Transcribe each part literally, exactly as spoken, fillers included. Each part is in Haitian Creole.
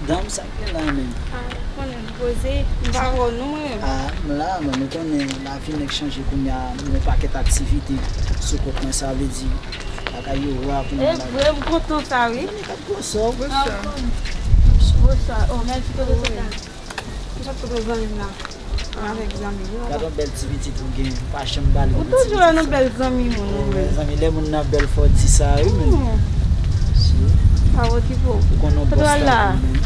Dam, sa k gen la menm? Ah, konnen m poze, m pa wè w non, mwen menm. Ah, m la, mwen, nou konnen lavi nèg chanje kounye a, yon pakèt aktivite sou kont mwen, sa vle di, bagay yo ra kounye a. E vre, m kontan sa, wi. Gwo sòk. Ah, bonswa. Bonswa. Oh, mèsi pou tout sa. M sot kote zanmi m la. Avèk zanmi m yo. Gade yon bèl ti pitit ou gen, ou pa janm ba l yon ti pitit. Ou toujou wè nou bèl zanmi moun, ou menm. Zanmi, lè moun nan bèl, fò w di sa, wi, men. Hmm. Si. Pa okipe w. Ou konn yon bòs la, men.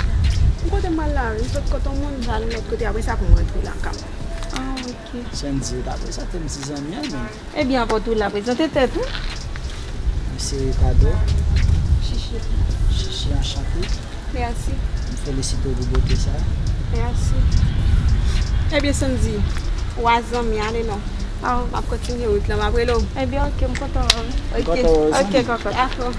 M kote m al la, wi. M sot kote yon moun, m al lòt kote, apre sa pou m rantre lakay mwen. Ah, ok. Sandy, apre sa, te m di zanmi an, men. Ebyen, anpòt ou la, prezante tèt ou. Mwen se Ricardo. Chichi. Chichi, anchante. Mèsi. M felisite w pou bote sa. Mèsi. Ebyen, Sandy, w a zanmi, ale non. M ap kontinye wout lan, m ap rele w. Ebyen, ok, m kontan wè w. Ok, ok, kòkòt. Dakò.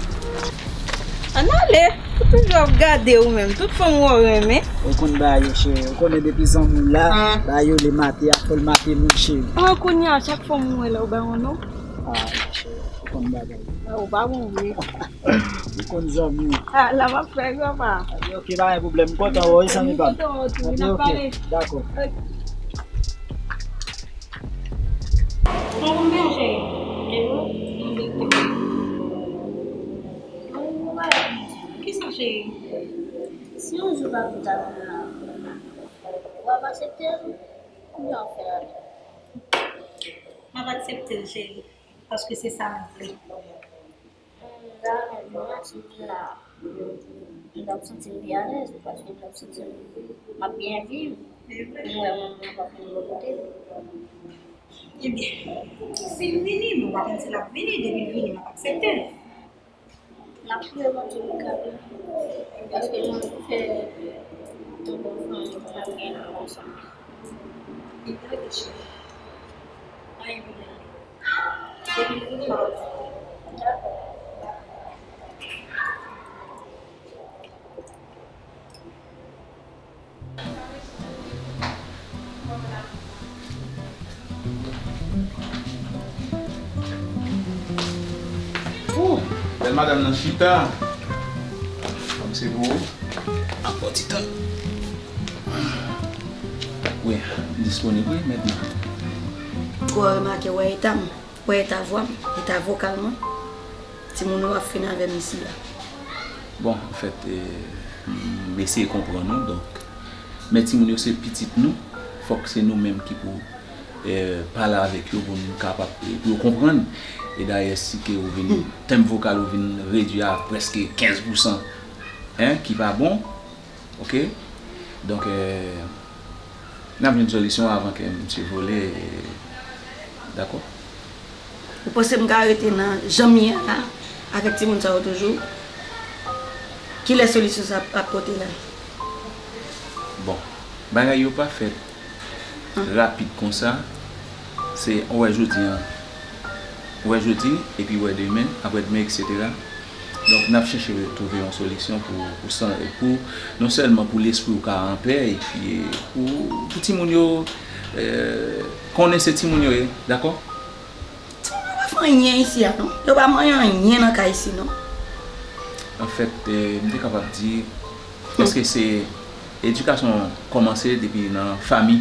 Ann ale. Ou toujou ap gade ou menm. Tout fanm ou renmen. Ou konn bagay yo, cheri. Ou konnen depi zanmi w la, bagay yo le mate a, fò l mate moun, cheri. An, kounye a, chak fanm ou wè la, ou ba yon non. Ah, cheri, ou konn bagay yo. Ah, ou pa bon vre. Ou konn zanmi w. Ah, la m ap fè yo, pa. Ok, pa gen pwoblèm. M kontan wè w, zanmi pa m. M kontan wè w tou, wi, n ap pale. Dakò. Ok. Bon, konbyen, cheri? E ou? Mwen byen. Mwen, mwen pa. Kisa, cheri? Si yon jou papa ta vin la, w ap aksepte l? Oubyen w ap fè l ale? M ap aksepte l, cheri, paske se sa m vle. M ta renmen mwen, si m vin la, m t ap santi m pi alèz, paske m t ap santi m ap byen viv. M wè moun nan p ap vin bò kote m. Ebyen, si l vini, m pa konn si l ap vini, depi l vini, m ap aksepte l. N ap priye Bondye pou Gaby, paske nou fè yon bon fanmi pou n ap gen yon bon santi. Li dwe te chanje. Pa gen pwoblèm. Depi l vini, m ap aksepte. Dakò. Ooh, bèl madanm nan chita. Fanm se pou ou. Anpòt ti tan. Wi, m disponib, wi, mentnan. Ou remake wè eta m, wè eta vwa m, eta vokal mwen. Timoun yo ap fin avè m isi a. Bon, anfèt, eh, m eseye konprann ou, donk, men timoun yo se pitit nou, fòk se nou menm ki pou, eh, pale avèk yo pou n kapab, eh, pou yo konprann. E dayè, si ke ou vin, hmm, tenb vokal ou vin redui a prèske kenz pousan, en, ki pa bon, ok? Donk, eh, n ap jwenn solisyon avan ke misye vole, eh, dakò? Ou panse m ka rete nan jan m ye a la, avèk timoun sa yo toujou? Kilè solisyon sa ap pote la? Bon, bagay yo pa fèt rapid konsa. Se, ou wè jodi an, ou wè jodi, epi ou wè demen, aprè demen, etsetera. Donk, n ap chèche twouve yon solisyon pou, pou san, pou, non sèlman pou lespri w ka anpè, epi pou, pou timoun yo, eh, konnen se timoun yo ye, dakò? Timoun yo pa fè anyen isi a, non. Yo pa manyen anyen nan kay isi, non. Anfèt, eh, m te kapab di, èske se edikasyon kòmanse depi nan fanmi?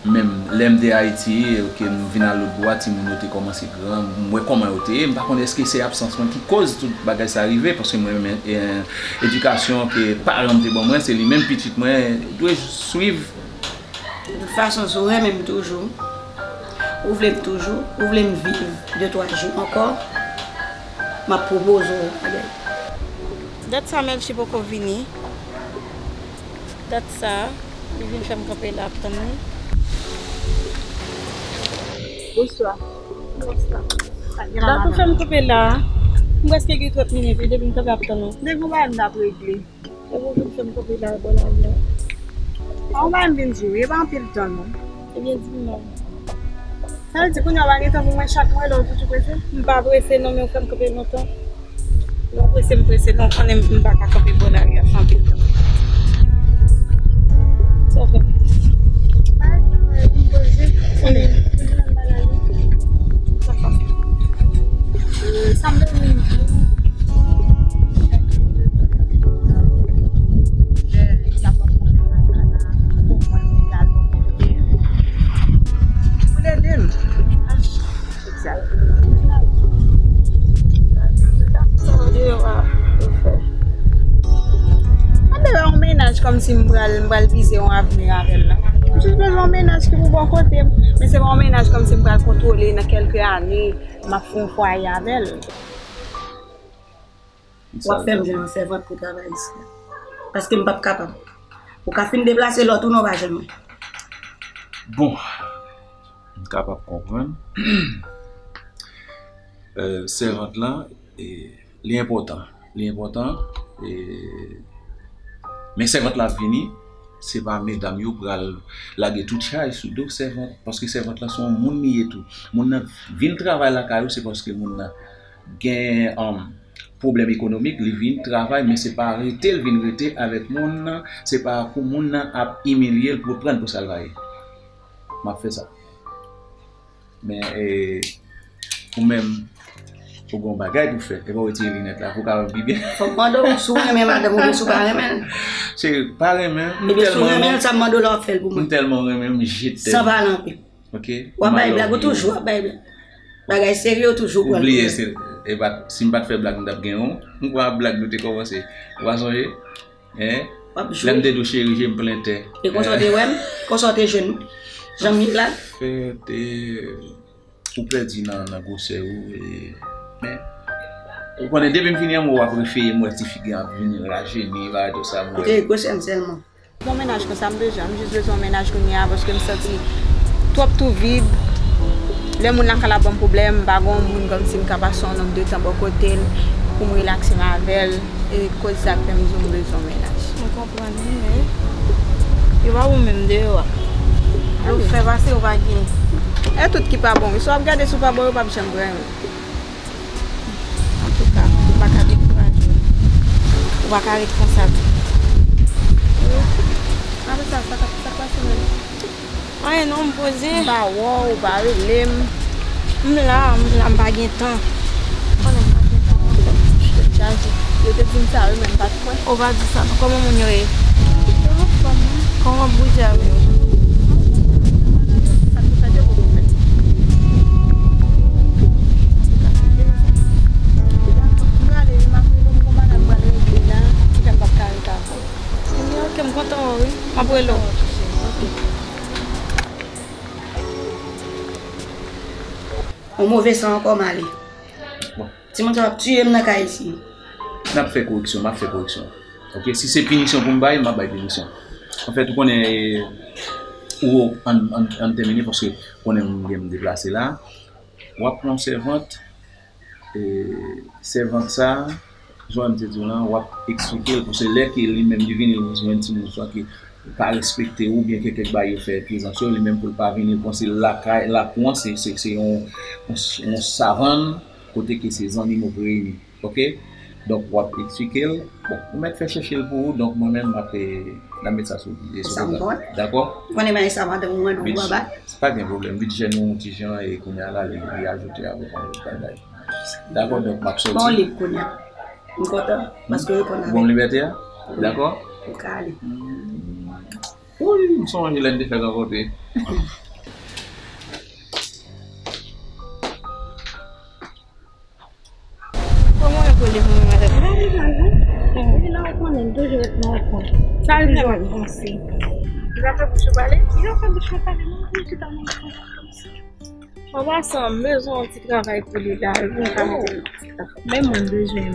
Menm lè m te Ayiti, ke m vin al lòt bò a, timoun yo te kòmanse gran, m wè kòman yo te ye. M pa konn èske se absans mwen ki koz tout bagay sa rive, paske mwen menm, eh, edikasyon ke paran m te ban mwen, se li menm pitit mwen dwe swiv. De tout fason, si w renmen m toujou, ou vle m toujou, ou vle m viv de twa jou ankò, m ap pwopoze w, Adèl. Dat sa Melchie poko vini. Dat sa, li vin fè m kanpe la ap tann li. Bonswa. Bonswa. Dat ou fè m kanpe la. M prèske gen trant minit, wi, depi m kanpe ap tann ou. Depi w pa vin ap regle. Epi w vin fè m kanpe la bò lari a. An, w pa vin di wi, e pa anpil tan non. Ebyen, di m non. Sa vle di kounye a w pa gen tan pou mwen, chak mwen lè w toujou prese? M pa prese non, men w fè m kanpe lontan. Lè w prese, m prese, men w konnen m pa ka kanpe bò lari a fè anpil tan. Sa w fè? Sa m bezwen di. Kòmsi m pral, m pral vize yon avni avè l la. M jis bezwen yon mennaj ki pou bò kote m. Men se pa yon mennaj kòmsi m pral kontwole nan kèlke ane, m ap fè yon fwaye avè l. W ap fè m jwenn yon sèvant pou travay isit la. Paske m p ap kapab. Ou ka fin deplase lòt ou non, w pa jwenn mwen. Bon, m kapab konprann. Euh, sèvant lan, e, li enpòtan. Li enpòtan. E, men sèvant la ap vini, se pa medam yo pral lage tout chay sou do sèvant. Paske sèvant lan se yon moun li ye tou. Moun nan vin travay lakay ou, se paske moun nan gen, um, pwoblèm ekonomik, li vin travay, men se pa rete l vin rete avèk moun nan, se pa pou moun nan ap imilye l pou l pran l pou sa l pa ye. M ap fè sa. Men, e, ou menm, ou gen yon bagay pou fè. E pa w retire linèt la, pou w kapab pi byen. Fò m mande w si w renmen madanm ou oubyen si w pa renmen l. Se pa renmen, m tèlman renmen l. Ebyen, si w renmen l, sa m mande w la w ap fè l pou mwen. M tèlman renmen l, je t'aime. San pale anpil. Ok? W ap bay blag, ou toujou w ap bay blag. Bagay serye, ou toujou pran l pou blag. Ou bliye, se, e pa, si m pa t fè blag, m t ap gen yon. M kwè blag nou te kòmanse. Ou pa sonje? Hein? W ap jwe. Lè m te di w cheri, je m plen tè. E konsa w te wè m? Konsa w te jwenn m? Jan m ye la? Anfèt, e, ou pèdi nan, nan gwosè ou, e, men, ou konnen, depi m fini anmou, w ap refeye m wè ti figi an ap vin rajeni, bagay tou sa, m wè. Ok, gwosè m sèlman. Bon mennaj konsa m bezwen, m jis bezwen yon mennaj kounye a, paske m santi twòp tou vid. Lè moun lakay la ban m pwoblèm, m pa gen yon moun kòmsi m ka pase yon nonm de tan bò kote l, pou m relakse m avè l. E koz sa k fè m di w m bezwen yon mennaj. Mwen konprann wi, men yo pa pou menm deyò a. Lè w fè pase, yo pa gen. E tout ki pa bon wi. Si w ap gade, si w pa bon, yo p ap janm pran yo. Antouka, ou pa ka dekouraje. Ou pa ka ret konsa tou. Apre sa, sa k ap, sa k pase menm? Anyen non, m poze. M pa wè w, ou pa rele m. M la, m la, m pa gen tan. Konnen m pa gen tan, non. Tèt chaje. Yo te di m sa wi, men m pa t kwè. Ou pa di sa non. Kòman moun yo ye? Yo anfòm wi. Kòman boujè a menm? Sa k fèt yo poko fèt. M prale wi, m ap rele w, m gon bagay m pral regle la, ki fè m p ap ka ret avè w. Ebyen, ok, m kontan wè w wi. M ap rele w. Ok. On move san ankò m ale. Bon. Timoun sa ap tiye m nan kay isi. N ap fè koreksyon, m ap fè koreksyon. Ok, si se pinisyon pou m bay, m ap bay pinisyon. Anfèt, ou konnen, e, ou, ann, ann, ann tèmine, paske ou konnen m gen m deplase la. W ap pran yon sèvant, e, sèvant sa, jan m te di w lan, w ap eksplike l, paske lè ke li menm li vini, li jwenn timoun swa ke pa respekte ou, oubyen ke kèk bagay yo fè prezans yo, li menm pou l pa vini, kòmsi lakay, lakou an, se, se, se yon, yon, yon savann, kote ke se zannimo k reyini. Ok? Donk, w ap eksplike l. Bon, ou mèt fè chèche l pou ou, donk mwen menm, m ap, e, n ap met sa sou, e, sou kontak. Dakò? Ou konnen bagay sa, madanm ou mande w baba? Pa gen pwoblèm. Bidjè nou, ti jan, e kounye a la, li, li ajoute avèk yon lòt bagay. Dakò, donk, m ap sòti. Bon, lib kounye a. M kontan, paske w reponn avèk. Bon, libète a? Dakò? Ou ka ale. Hmm. Wi, m sonje lè n te fèk rankontre. Kòman w ap rele mwen, madanm? Mwen rele mwen, wi. Epi lè w konnen, m toujou ret nan w kont. Sa l di w? Li pa fè bouch ou pale? Li pa fè bouch mwen pale, non, li chita nan w kont. An pasan, m bezwen yon ti travay pou li la, wi, pou m ka mete l. Men mwen bezwen.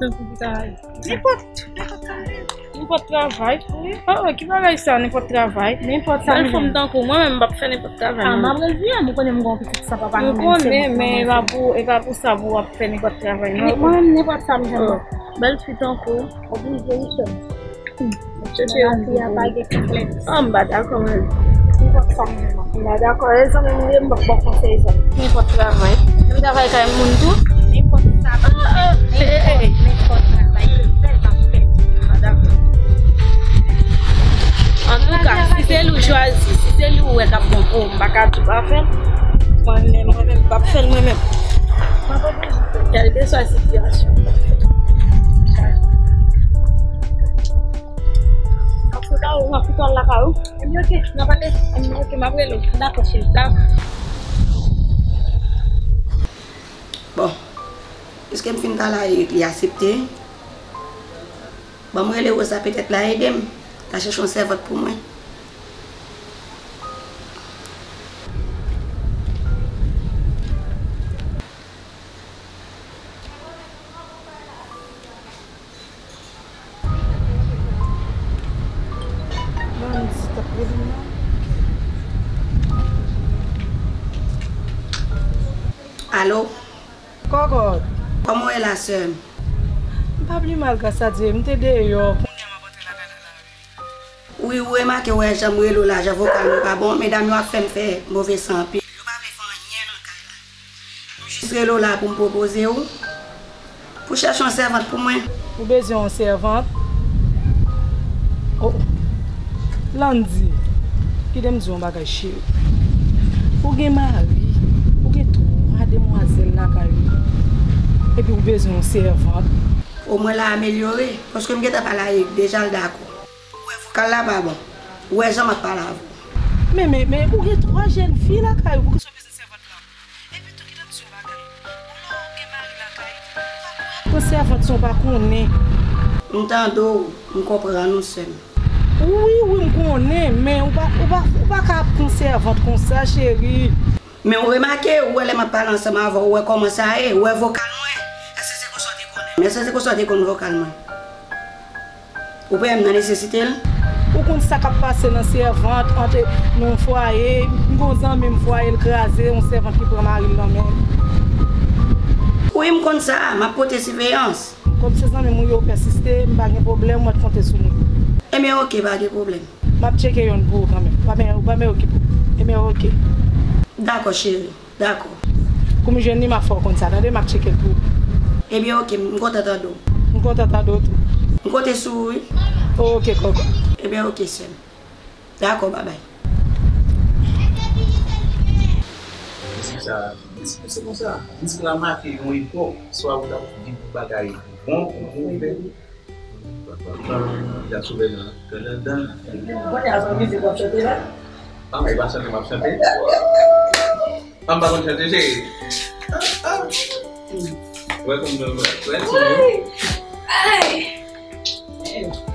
Tankou ki travay? Nenpòt, nenpòt travay. Nenpòt travay? Wi. Oh, ki bagay sa, nenpòt travay? Nenpòt sa. Bèl fanm tankou mwen menm, m p ap fè nenpòt travay, non. Ah, m ap revyen, ou konnen m gen yon pitit san papa nan men m, se mwen. M konnen, men e pa pou, e pa pou sa pou w ap fè nenpòt travay, non. Mwen menm, nenpòt sa m jwenn. Oh, bèl fi tankou w. Oblije, wi, sè m. Chèche yon fi a pa gen konplèks. Ah, m pa dakò, mwen. M konn sa m renmen. M pa dakò. E zanmi m ye, m p ap ba w konsèy, zanmi. Nenpòt travay. M travay kay moun tou. Nenpòt sa. Ah, ah, eh, eh, eh. Nenpòt travay. Bèl pa fè. M pa dakò. Antouka, si se li w chwazi, si se li w wè k ap bon pou ou, m pa ka di w pa fè l. Mwen menm, mwen menm, m p ap fè l mwen menm. Kèlkeswa sitiyasyon, m p ap fè l. Antouka, ou nan fitòl lakay ou? Ebyen, oke, n a pale. Ebyen, oke, m ap rele w. Dakò, cheri, dakò. Bon, piske m fin pale avè l, li aksepte. Ban m rele Rosa, petèt l a ede m. Al chèche yon sèvant pou mwen. Landy t ap rele m nan. Alo? Kòkòt. Kòman w ye la, sè m? M pa pi mal, gras a Dye. M te deyò. Kounye a m ap antre lakay la, lari. Wi, ou remake, ou wè jan m rele w la, jan vokal mwen pa bon. Medam yo ap fè m fè move san anpil. Yo pa vle fè anyen nan kay la. M jis rele w la pou m pwopoze w pou chèche yon sèvant pou mwen. Ou bezwen yon sèvant? Oh, Landy, kite m di w yon bagay, cheri. Ou gen mari, ou gen twa demwazèl lakay ou, epi ou bezwen yon sèvant. O, mwen la amelyore, paske m gentan pale avèk deja, l dakò. Ou wè vokal la pa bon. Ou wè jan m ap pale avè w. Men, men, men, ou gen twa jèn fi lakay ou, poukisa w bezwen sèvant lan? Epi tou, kite m di w yon bagay. Ou lè w gen mari lakay, ou pa ka ap pran sèvant san w pa konnen. M tande w, m konprann ou, sè m. Wi, wi, m konnen, men ou pa, ou pa, ou pa ka ap pran sèvant konsa, cheri. Men ou remake, ou wè lè m ap pale ansanm avè w, ou wè kòman sa ye, ou wè vokal mwen. Èske se konsa w te konnen m? Èske se konsa w te konn vokal mwen? Ou pè m nan nesesite l? Ou konn sa k ap pase nan sèvant, ant nan yon fwaye, m gen yon zanmi m fwaye l kraze, yon sèvant ki pran mari l nan men l. Wi, m konn sa, m ap pote siveyans. Kòm se zanmi m ou ye, ou pèsiste, m pa gen pwoblèm, mwen t konte sou nou. Ebyen, oke, pa gen pwoblèm. M ap tcheke yonn pou ou kanmenm. Ou pa men, ou pa men okipe w. Ebyen, oke. Dakò, cheri. Dakò. Kou m jwenn li, m ap fè w konn sa, tande? M ap tcheke l pou ou. Ebyen, oke, m kontan tande w. M kontan tande w tou. M konte sou ou, wi. Oke, kòkò. Ebyen, oke, sè m. Dakò, babay. Mizik sa, mizik se konsa. Mizik la make yon epòk, swa ou t ap viv yon bagay bon, ou bon, men Papa, y ap sove nan kanada. Kounye a, se yon mizik w ap chante la? Ah, e pa chante m ap chante. Ah, m pa konn chante, cheri. Ah, ah. Wè kòm mwen, wè, wè, ti moun. Ay!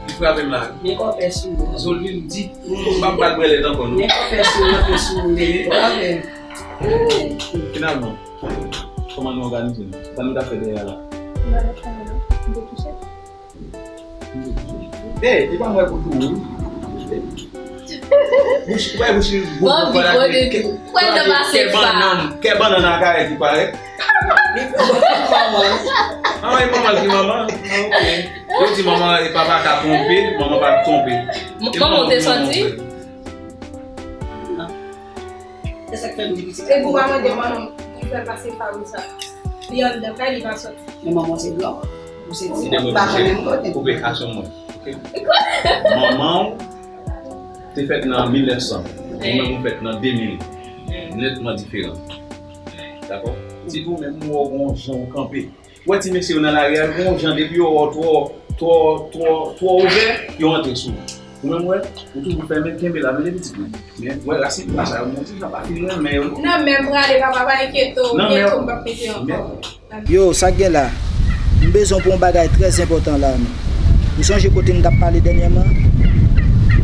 Li frape m la. Men kòpè sou ou. Zòl vin di, m pa pral pran lèt ankò, non. Men kòpè sou ou, kòpè sou ou, men frape m. Finalman, kòman nou òganize nou? Sa nou ta fè dèyè la? M pa t ap fè anyen, non. M te kouche. Ey, e pa mwen pou tou, wi. Bouch, wè, bouch li gwo, gwo, kote tou. Wè, nan pase kè sa. Bannann, kè bannann nan kay ki parèt. Manman. Ah, e manman ki manman? Ah, ok. Yo di manman e papa ka twonpe, manman pa twonpe. Kòman w te santi? E sa k fè m di pitit la. Epi w pa mande manman m pou l fè l pase fawousa. Li anndan kay, li pa sòti. Men manman se blan. Ou se ti, ou pa konnen m konnen. Koupe aksyon mwen. Ok? Manman w te fèt nan mil nèf san. Mwen menm mwen fèt nan de mil. Nètman diferan. Dakò? Ti tou menm m wè w gon jan w kanpe. Ou wè ti mesye yo nan lari a, yo gen yon jan depi yo wè w twò, twò, twò, twò ouvè, yo antre sou ou. Ou menm wè, ou toujou fèmen, kenbe la, men depi ti tou. Men, wè rasin pa sa yo, men ti jan pa fin renmen yo. Nan men m prale, papa, pa enkyete w, byento m p ap mete ankò. Yo, sa k gen la? M bezwen w pou yon bagay trè enpòtan la, men. Ou sonje kote n t ap pale dènyèman?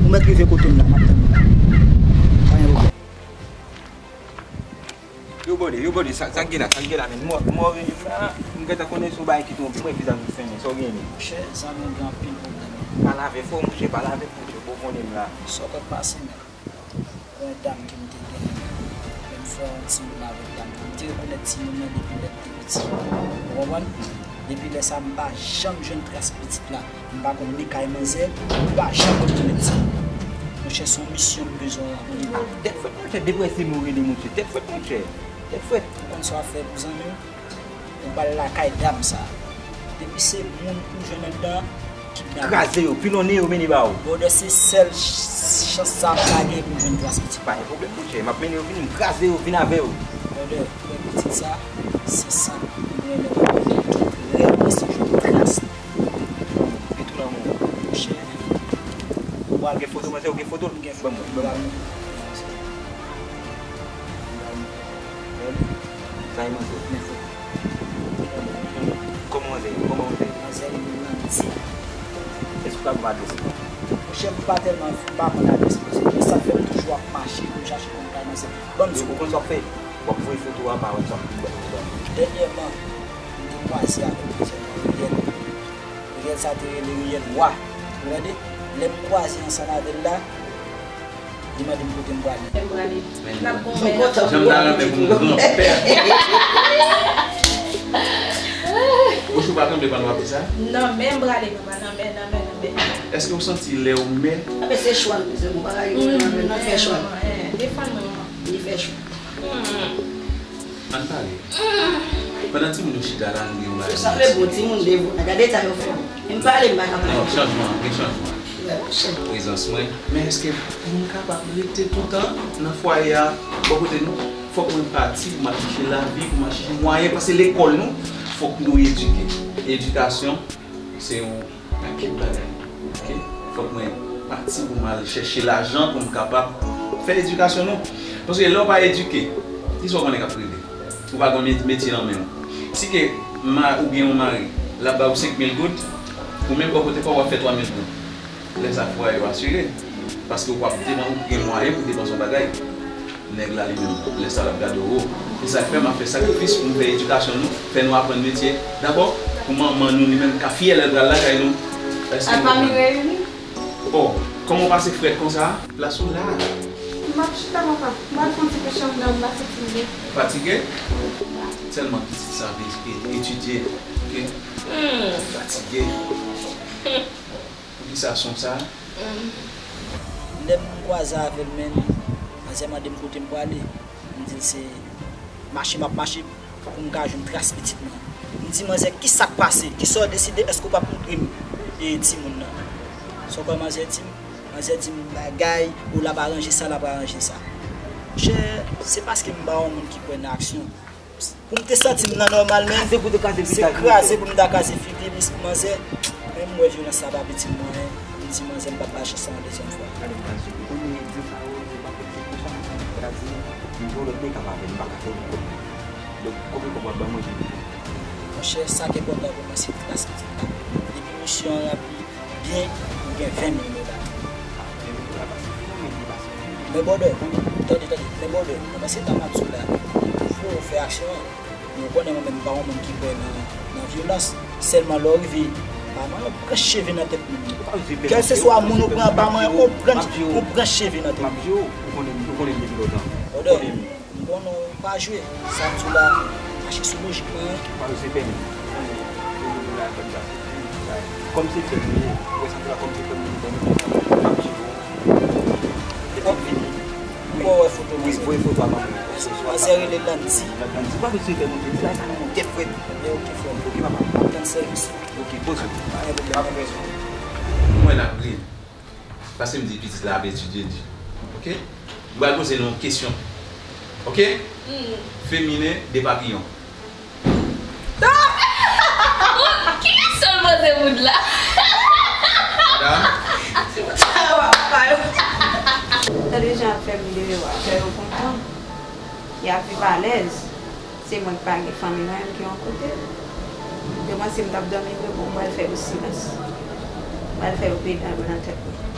Ou mèt rive kote m la, m ap tann ou la. Pa gen pwoblèm. Yo, bòde, yo, bòde, sa, sa k gen la, sa k gen la, men. Mò, mò, vini la, m gentan konnen se yon bagay ki twonpe mwen, vizaj ou fèmen, sa w genyen menm? Monchè, zanmi w gen anpil pwoblèm. Pa lave fò, monchè, pa lave fò, monchè, bon konnen m la. Sa w konn pase menm? Gon dam ke m te genyen, men m fè yon timoun avèk dam nan. M te rekonèt timoun nan depi lè m te piti. Ou konprann? Depi lè sa, m pa janm jwenn tras pitit la. M pa konn ni kay manzè, m pa janm rekonèt sa. Monchè, se yon misyon m bezwen ranpli. Tèt frèt, monchè, deprese m ou rele, monchè. Tèt frèt, monchè. Tèt frèt. Ou konn sa w ap fè pou zanmi w? Ou pral lakay dam sa. Depi se moun ou jwenn anndan, kidnape. Kraze yo, pilonnen yo, mennen ba ou. Brother, se sèl ch-, chans sa m pa gen pou m jwenn tras pitit. Pa gen pwoblèm, monchè. M ap mennen yo vini, m kraze yo, vin avè yo. Brother, ou wè pitit sa, se sa m renmen, rèv mwen se jwenn tras li. Gen tou nan men w. Monchè. Ou al gen foto, mwen se ou gen foto l? M gen foto. Ban mwen, ban mwen. Sa e manzè. Men foto. Kòman manzè ye? Kòman manzè ye? Manzè li menm nan di. Èske w ka ban m adrès li? Monchè, m pa tèlman, m pa konn ales poze, men sa fè m toujou ap mache pou m chache konn kay manzè. Ban m di w, ou konn sa w ap fè? W ap voye foto a pa WhatsApp pou m ban nou. Dènyèman, m te kwaze avèk plizyè moun, Riyèl. Riyèl sa te rele Riyèl Wa. Ou tande? Lè m kwaze ansanm avè l la, li mande m kote m prale. Lè m prale. N ap gon mè nan. Jan m ta renmen pou m granpè. Bouch ou pa kanpe pandan w ap di sa? Nan men m prale, papa, nan men, nan men, nan men. Èske w santi lè w mè? Ape se chwa l bezwen, bon, bagay yo, nan men, nan fè chwa l. Defann mwen, manman. Li fè chwa. Ann pale. Pandan timoun yo chita la, nou gen yon bagay. Yo sanble bon timoun devan. Gade eta yo fè. M pale, m pa ka pale. Non, chanjman, gen chanjman. Prezans mwen. Men èske pou nou kapab rete toutan nan fwaye a, bò kote nou, fòk mwen pati pou m al chèche lavi, pou m al chèche mwayen, paske lekòl nou, fòk nou edike. Edikasyon, se yon pakèt bagay. Oke? Fòk mwen pati pou m al chèche lajan pou m kapab fè edikasyon nou. Paske lè w pa edike, kisa w konnen k ap rive? Ou pa gen met-, metye nan men w. Si ke ma-, ou gen yon mari, l ap ba ou senk mil goud, ou menm bò kote pa w, w ap fè twa mil goud. Lè sa fwaye yo asire. Paske ou p ap depan-, ou gen mwayen pou depanse yon bagay. Nèg la li menm, lè sa l ap gade w wo. Se sa k fè m ap fè sakrifis pou m fè edikasyon nou, fè nou aprann metye. Dabò, pou manman nou li menm ka fyè lè l pral lakay nou. Èske nou konprann? Al pa m reyini. Oh, kòman w pase frèt konsa? Plas ou la. M ap chita, papa. M al fè yon ti kouche anndan, m pa santi m byen. Fatige? Sèlman pitit sa vle etidye, oke? Fatige. Poukisa son sa? Lè m kwaze avè l menm, manzè mande m kote m prale. M di l se mache m ap mache pou m ka jwenn tras pitit mwen. M di manzè, kisa k pase? Kisa w deside? Èske w p ap montre m e timoun nan? Sa w kwè manzè di m? Manzè di m bagay, ou l ap aranje sa, l ap aranje sa. Monchè, se paske m pa yon moun ki kwè nan aksyon. Pou m te santi m nan nòmal menm, se kraze pou m ta kraze figi manzè. Men m wè vyolans sa pa pitit mwen, m di manzè m p ap bay chans sa yon dezyèm fwa. Gade m pa di, ou konnen di sa yo, se pa politik konsa, m pa di, m jwe lòt de ka pa vin, m pa ka fè yon kòb. Donk, konbyen kòb w ap ban mwen pou m di? Monchè, sa k enpòtan pou mwen, se tras pitit la. Depi misyon an ranpli, byen, ou gen ven mil dola. Men brother, tande, tande, men brother, nan se tan m ap di w la, fò w fè aksyon an. Men w konnen mwen menm m pa yon moun ki kwè nan, nan vyolans. Sèlman lè w rive, pa manyen yon branch cheve nan tèt moun. Kèlkeswa moun ou pran, pa manyen yon branch, yon branch cheve nan tèt moun. Brother, m konnen w pa jwe. Sa m di w la, mache sou lojik mwen. Kòm se fèm li ye, kòm se fèm li ye, ou wè sa m di w la, kòm se fèm li ye, bon, m ap jwe. Epi m vini. Ou wè foto manzè? Wi, voye foto a ban mwen. Manzè rele Landy. Landy, pa bezwen fè moun di bagay sa nan yon tèt frè m. Ebyen, oke, frè m. Oke, papa. M ap tann sèvis ou. Oke, poze w. Pa gen pwoblèm. Mwen ap ri. Paske m di pitit la ap etidye di. Oke? M pral poze nou yon kesyon. Oke? Feminen, de papiyon. Ki kesyon l poze moun la? Madam? Tande jan ap fè m deyò a, kè yo kontan. Y ap viv alèz. Se mwen k pa gen fanmi mwen menm ki yon kote. Yo panse m t ap dòmi vre, bon, m pral fè yo silans. M pral fè yo pede anba nan tèt mwen.